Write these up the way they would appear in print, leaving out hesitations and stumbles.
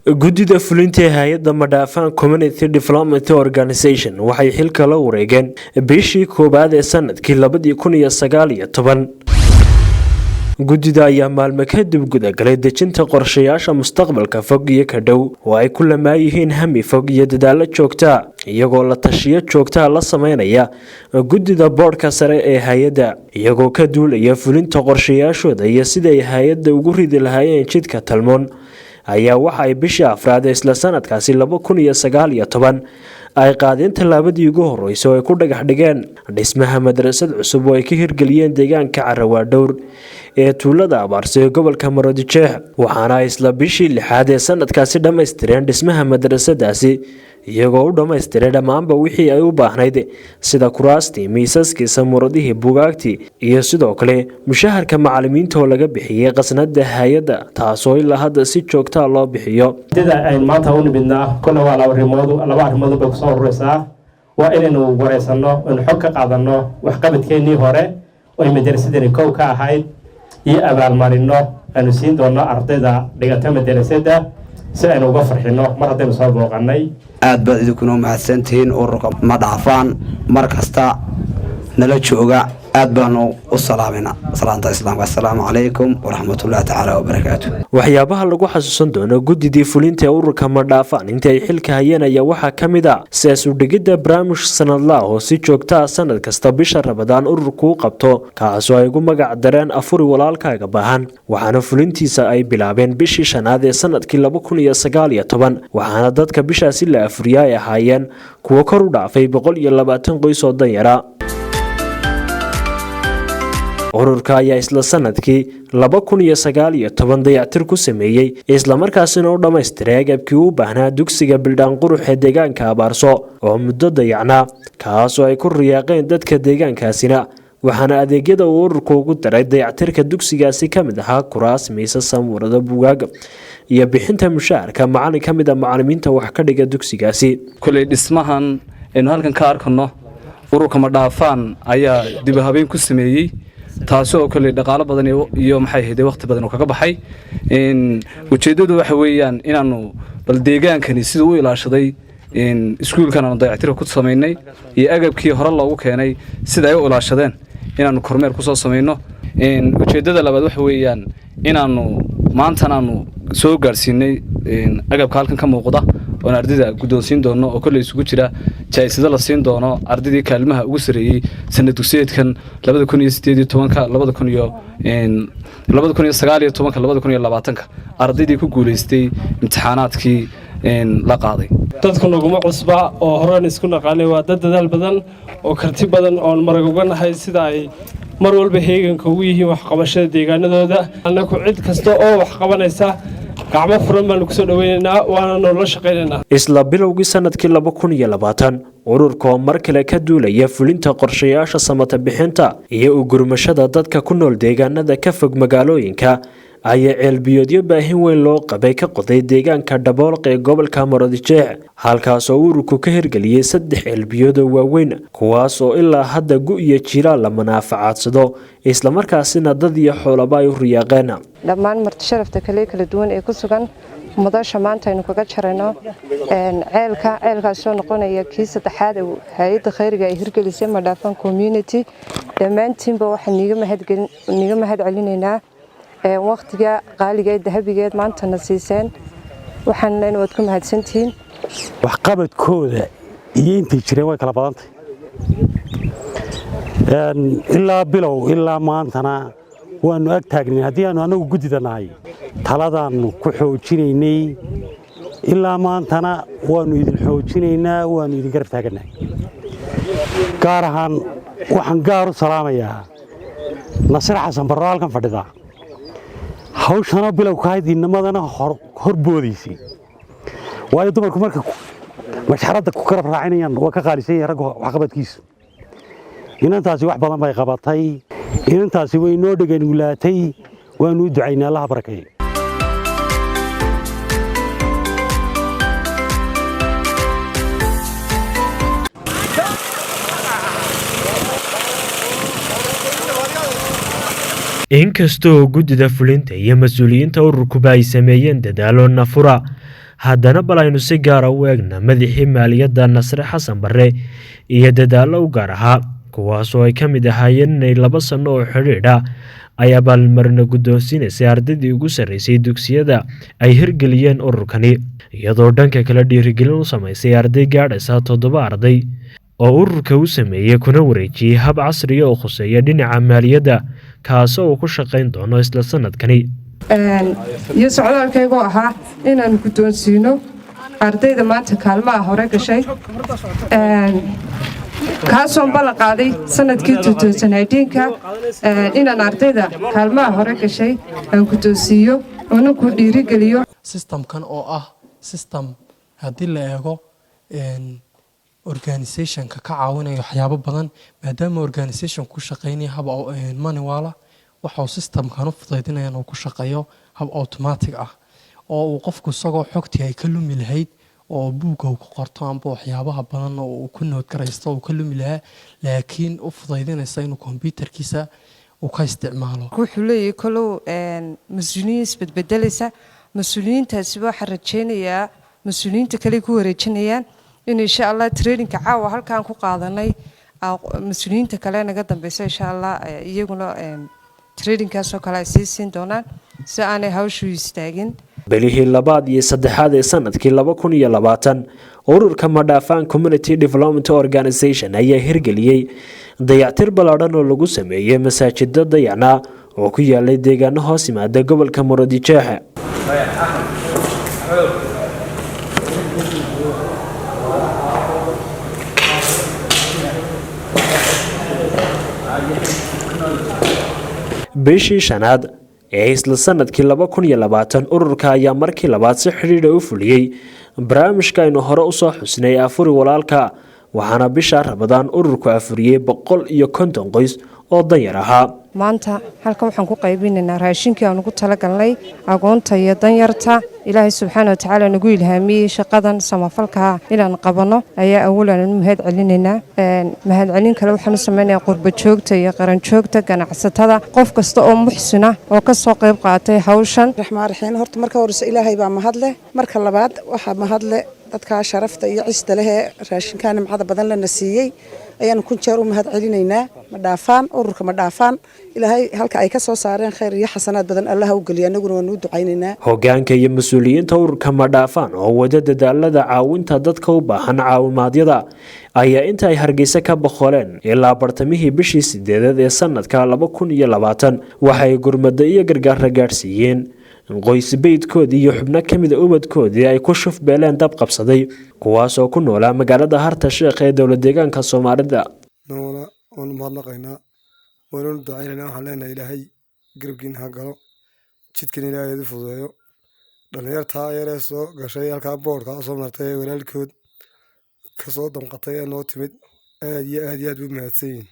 Guddida fulinta ee hay-adda Madhaafaan Community Development Organization waxay xilka la wareegeen bishii koowaad ee sanadkii 2019. Guddida ayaa maalmo kadib gudagalay dejinta qorshayaasha mustaqbalka fog iyo ka dhow, oo ay ku lamaayihiin hami fog iyo dadaalo joogtaa, iyagoo la tashiyo joogtaa la sameynaya guddida boodhka sare ee hay-adda, iyagoo ka duulaya fulinta qorshayaashooda iyo siday hay-adda ugu ridi lahaayeen jidka talmoon. Ayaa waxa ay bishii afraad ee isla sanadkaasi 2019 ay qaadeen tallaabadii ugu horreysay oo ay ku dhagax dhigeen dhismaha madrasad cusub oo ay ka hirgeliyeen deegaanka Carawaadhowr ee tuulada Abaarso ee gobolka Maroodijeex. Waxaana ay isla bishii lixaad ee sanadkaasi dhammaystireen dhismaha madrasadaasi, iyagoo u dhammaystiray dhammaanba wixii ay u baahnayd, sida kuraastii, miisaskii, samuuradihii, bugaagtii iyo sidoo kale mushaharka macalimiinta oo laga bixiyey qasnada hay-adda, taasoo ilaa hadda si joogtaa loo bixiyo. Sida aynu maanta u nimidnaa kolle waa laba arrimood. Laba arrimood bay kusoo urureysaa. Waa inaynu wareysanno, aynu xog ka qaadanno waxqabadkeennii hore oo ay madarasadani kow ka ahayd, iyo abaalmarino aynu siin doonno ardayda dhigata madarasada si aynu uga farxino mar haddaynu soo booqannay. Aad baad idinkuna mahadsantihiin. Ururka Madhaafaan mar kasta nala jooga, aad baanu u salaamayna salaanta islaamka. Assalaamu calaykum waraxmatullahi tacaala wabarakaatu. Waxyaabaha lagu xasuusan doono guddidii fulinta ee ururka Madhaafaan intii ay xilka hayeen ayaa waxaa ka mid a sidaas u dhigidda barnaamij sanadla oo si joogta ah sanad kasta bisha Rabadaan ururku u qabto, kaasoo ay ugu magac dareen "Afuri walaalkaaga baahan". Waxaana fulintiisa ay bilaabeen bishii shanaad ee sanadkii 2019, waxaana dadka bishaasi la afuriya ay ahaayeen kuwo kor u dhaafay 120 qoys oo danyara. Ururka ayaa isla sanadkii 2019 dayactir ku sameeyey, islamarkaasina u dhammaystiray agabkii u baahnaa dugsiga Bildhaan Qurux ee deegaanka Abaarso oo muddo dayacnaa, kaasoo ay ku riyaaqeen dadka deegaankaasina. Waxaana adeegyada uu ururku ugu daray dayactirka dugsigaasi ka mid ahaa kuraas, miisas, samuurado, bugaag iyo bixinta mushaharka macalin ka mid a macalimiinta wax ka dhiga dugsigaasi. Koley dhismahan aynu halkan ka arkano, ururka Madhaafaan ayaa dib u habeyn ku sameeyey, taasi oo koley dhaqaalo badan iyo, maxay ahayde, waqti badan oo kaga baxay. Ujeeddadu waxa weeyaan inaanu bal deegaankani siduu u ilaashaday iskuulkan aanu dayactirka ku samaynay iyo agabkii hore loogu keenay sida ay u ilaashadeen inaanu kormeer kusoo samayno. Ujeeddada labaad waxa weeyaan inaanu maantan aanu soo gaadhsiinay agabka halkan ka muuqda oon ardayda guddoonsiin doono, oo kolley isugu jira jaa'isado la siin doono ardaydii kaalmaha ugu sarreeyey sanad dugsiyeedkan 2018-ka, 2019-ka, 2020-ka, ardaydii ku guulaystay imtixaanaadkii la qaaday. Dadku naguma cusba oo horeen isku naqaanay. Waa dad dadaal badan oo karti badan oon marag uga nahay sida ay mar walba heeganka ugu yihiin waxqabashada deegaanadooda. Annaku cid kasta oo wax qabanaysa gacmo furan baanu kusoo dhaweynaynaa, waana noola shaqaynaynaa. Isla bilowgii sanadkii 2020, ururka oo mar kale ka duulaya fulinta qorshayaasha samata bixinta iyo u gurmashada dadka ku nool deegaanada ka fog magaalooyinka ayaa ceelbiyoodyo baahin weyn loo qabay ka qoday deegaanka Dhaboolq ee gobolka Maroodijeex, halkaasoo ururku ka hirgeliyey saddex ceelbiyood oo waaweyn, kuwaas oo ilaa hadda gu iyo jiilaal la manaafacadsado, islamarkaasina dad iyo xoolaba ay u riyaaqeen. Dhammaan marti sharafta kale kala duwan ee ku sugan madasha maanta aynu kaga jarayno ceelka, ceelkaasoo noqonaya kii saddexaad ee hay-adda khayriga ay hirgelisay, Madhaafan Community, dhammaantiinba waxaan niiga mahad celinaynaa waqtiga qaaliga ee dahabigeed maantana siiseen. Waxaan leenahay waad ku mahadsantihiin. Waxqabadkooda iyo intay jireen way kala badantay. Ilaa bilow ilaa maantana waannu ag taagnay. Haddii aanu annagu guddida nahay, taladaannu ku xoojinaynay. Ilaa maantana waannu idin xoojinaynaa, waannu idin garab taagannahay. Gaar ahaan waxaan gaar u salaamayaa Nasir Xasan Barro, halkan fadhida, hawshana bilow ka hayd, inamadana hor boodaysay, waayo dumarku marka mashxaradda ku garab raacinayaan waa ka qaalisan yahay ragga waxqabadkiisu. Inantaasi wax badan bay qabatay. Inantaasi way noo dheganuglaatay. Waannu u ducaynaa, Allaha barakeeyo. Inkasta oo guddida fulinta iyo mas-uuliyiinta ururkuba ay sameeyeen dadaalo nafura, Haddana bal aynu si gaara u eegna madaxii maaliyadda Nasre Xasan Barre iyo dadaallo u gaar ahaa, kuwaasoo ay ka mid ahaayeen inay 2 sano oo xidhiidh ah ay abaalmarino guddoonsiinaysay ardaydii ugu sarreysay dugsiyada ay hirgeliyeen ururkani, iyadoo dhanka kale dhiirigelin u samaysay arday gaadhaysa 7 arday oo ururka u sameeyey kuna wareejiyey hab casriya oo khuseeya dhinaca maaliyadda, kaasoo uu ku shaqayn doono isla sanadkani. Iyo socdaalkaygoo ahaa inaan guddoonsiino ardayda maanta kaalmaha hore gashay, kaasoon ballan qaaday sanadkii ka inaan ardayda kaalmaha hore gashay aan guddoonsiiyo oonan ku dhiirigeliyo. Systemkan oo ah system haddii la eego organizationka ka caawinaya waxyaabo badan, maadaama organization ku shaqeynaya hab manual ah, waxauu systemkan u fudaydinaya inuu ku shaqeeyo hab automatic ah, oo uu qofku isagoo xogtii ay ka lumi lahayd oo buugga uu ku qorto amba waxyaabaha badan oo uu ku note garaysto uu ka lumi lahaa, laakiin u fudaydinaysa inuu kombyutarkiisa uu ka isticmaalo. Wuxuu leeyahay kolow mas-uuliyiin isbedbedelaysa. Mas-uuliyiintaasi waxaa rajeynayaa mas-uuliyiinta kale ku wareejinayaan in insha Allah trainingka caawa halkaan ku qaadanay mas-uuliyiinta kale naga dambeysa insha Allah iyaguna trainingkaasoo kale ay sii siin doonaan si aanay hawshu istaagin. Bilihii labaad iyo saddexaad ee sanadkii 2020, ururka Madhaafaan Community Development Organization ayaa hirgeliyey dayactir ballaadhan oo lagu sameeyey masaajida dayacnaa oo ku yaalay deegaano hoos yimaada gobolka Murudijeex. Bishii shanaad ee isla sanadkii 2020, ururka ayaa markii labaad si xidhiidha u fuliyey barnaamijka aynu hore usoo xusnay, Afuri Walaalka, waxaana bisha Rabadaan ururku afuriyey 150 qoys oo danyar ahaa. Maanta halkan waxaan ku qaybinaynaa raashinkii aan ugu talagalnay agoonta iyo danyarta. Ilaahay subxaana watacaala nagu ilhaamiyey shaqadan samafalkaa inaan qabanno ayaa awalan u mahad celinaynaa. Mahadcelin kale waxaan u samaynayaa qurba joogta iyo qaranjoogta, ganacsatada, qof kasta oo muxsina oo ka soo qayb qaatay hawshan. Raxmaan raxiim. Horta marka horeyse Ilaahay baa mahadleh. Marka labaad waxaa mahadle dadkaa sharafta iyo cista leh ee raashinkaa nimcada badan lana siiyey ayaanu kun jeer u mahad celinaynaa. Ma dhaafaan, ururka Ma dhaafaan, Ilaahay halka ay ka soo saareen khayr iyo xasanaad badan Allaha u geliya, annaguna waanu u ducaynaynaa. Hogaanka iyo mas-uuliyiinta ururka Madhaafaan oo wada dadaalada caawinta dadka u baahan caawimaadyada ayaa inta ay Hargeysa ka boqoleen ilaa bartamihii bishii sideedaad ee sanadka 2020 waxay gurmado iyo gargaara gaadhsiiyeen qoys beydkoodii iyo xubno ka mida ubadkoodii ay ku shufbeeleen dab qabsaday, kuwaasoo ku noolaa magaalada Harta Sheekh ee dowlad deegaanka Soomaalida. Noona waanu mahadnaqaynaa, waananu ducaynaynaa. Waxaan leenahay Ilaahay garabkiina ha galo, jidkan Ilaahay idu fududeeyo. Dhallinyartaa yaree soo gashay halkaa boodhkaa usoo martay ee walaalkood kasoo damqatay ee noo timid, aad iyo aad iyo aad bay u mahadsan yihiin.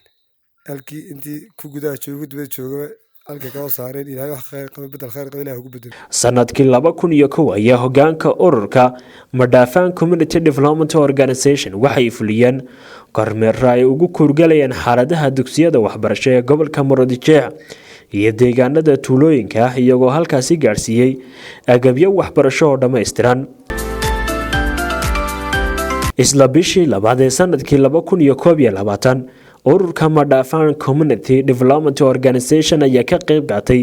Halkii intii ku gudaha jooga, dibada joogaba, halkay kao saareen Ilaahay wax khayr qaba, bedel khayr qaba Ilahay ugu bedelo. Sanadkii 2001 ayaa hogaanka ururka Madhaafaan Community Development Organization waxay fuliyeen kormeero ay ugu kuurgalayeen xaaladaha dugsiyada waxbarasho ee gobolka Murudijeex iyo deegaanada tuulooyinka ah, iyagoo halkaasi gaadhsiiyey agabyo waxbarasho oo dhammaystiran. Isla bishii labaad ee sanadkii 2021, ururka Madhaafaan Community Development Organization ayaa ka qeyb qaatay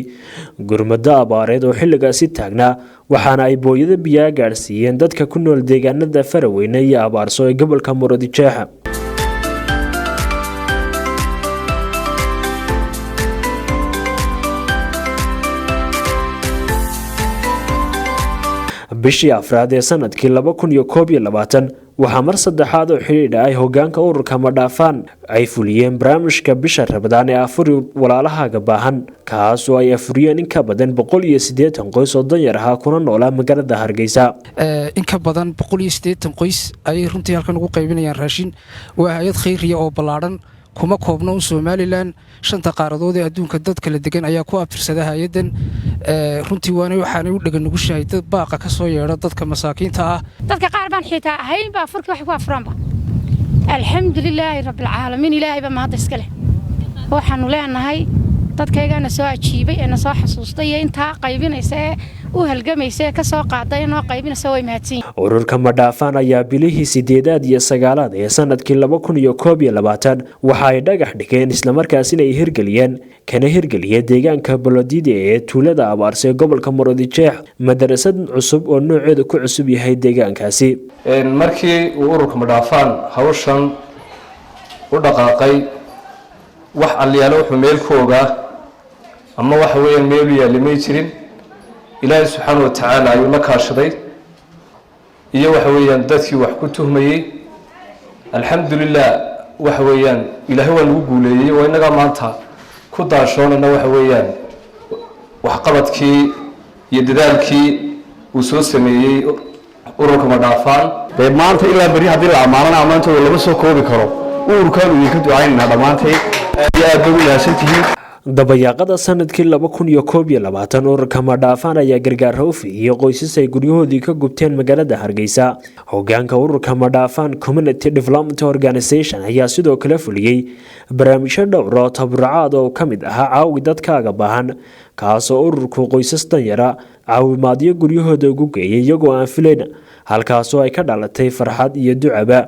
gurmado abaareed oo xilligaasi taagnaa, waxaana ay booyado biyaa gaadhsiiyeen dadka ku nool deegaanada Faraweyne iyo Abaarso ee gobolka Murudijeexa. Bishii afraad ee sanadkii 2021, waxaa mar saddexaad oo xidhiidha ay hogaanka ururka Madhaafaan ay fuliyeen barnaamijka bisha Rabadaan ee Afuri Walaalahaaga Baahan, kaas oo ay afuriyeen in ka badan 180 qoys oo danyar ahaa kuna noolaa magaalada Hargeysa. In ka badan 180 qoys ayay runtii halkan ugu qaybinayaan raashin. Waa hay-ad khayriya oo ballaadhan, kuma koobno un Somaliland. Shanta qaaradood ee adduunka dad kala degan ayaa ku abtirsada hay-addan. Runtii waana waxaanay u dhegan nugushahay dad baaqa ka soo yeedha dadka masaakiinta ah. Dadka qaar baan xitaa ahayn baa furkii wax ku afuraanba. Alxamdulilaahi rabbilcaalamiin, Ilaahay baa mahadda iska leh. Waxaanu leenahay dadkaygaana soo ajiibay ee na soo xasuustay iyo intaa qaybinaysa ee U halgamaysa ee kasoo qaaday noo qaybinaysa way mahadsan. Ururka Madhaafaan ayaa bilihii sideedaad iyo sagaalaad ee sanadkii 2021 waxa ay dhagax dhigeen, islamarkaasina ay hirgeliyeen kana hirgeliyeen deegaanka Bolodide ee tuulada Abaarse ee gobolka Maroodijeex madarasad cusub oo nooceedu ku cusub yahay deegaankaasi. Markii uu ururka Madhaafaan hawshan u dhaqaaqay, wax alliyaale wuxuu meel ku ogaa ama waxa weeyaan meelu yaalli may jirin. Ilaahay subxaana wa tacaala ayuu la kaashaday iyo waxa weeyaan dadkii wax ku tuhmayey. Alxamdulilah, waxa weeyaan Ilaahay waa nagu guuleeyey oo innagaa maanta ku daashoonayna waxa weeyaan waxqabadkii iyo dadaalkii uu soo sameeyey ururka Madhaafaan. Dee maanta ilaa berri haddii la ammaanana, ammaantooda lama soo koobi karo. Ururkaanu idinka ducaynaynaa dhammaantay, aad iyo aad bay u mahadsantihiin. Dabayaaqada sanadkii 2021, ururka Madhaafaan ayaa gargaar u fidiyey qoysas ay guryahoodii ka gubteen magaalada Hargeysa. Hogaanka ururka Madhaafaan Community Development Organization ayaa sidoo kale fuliyey barnaamijyo dhowr oo tabarucaad oo ka mid ahaa Caawi Dadkaaga Baahan, kaasoo ururku qoysas danyara caawimaadyo guryahooda ugu geeyay iyagoo aan filayn, halkaasoo ay ka dhalatay farxad iyo ducaba.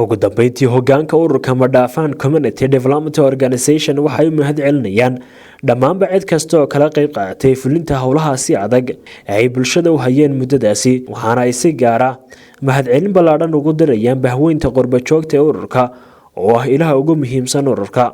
Ugu dambeyntii, hogaanka ururka Madhaafaan Community Development Organization waxay u mahad celinayaan dhammaanba cid kasta oo kala qayb qaadatay fulinta howlahaasi adag ee ay bulshada u hayeen muddadaasi, waxaana ay si gaara mahadcelin ballaadhan ugu dirayaan bahweynta qurbajoogta ee ururka oo ah ilaha ugu muhiimsan ururka.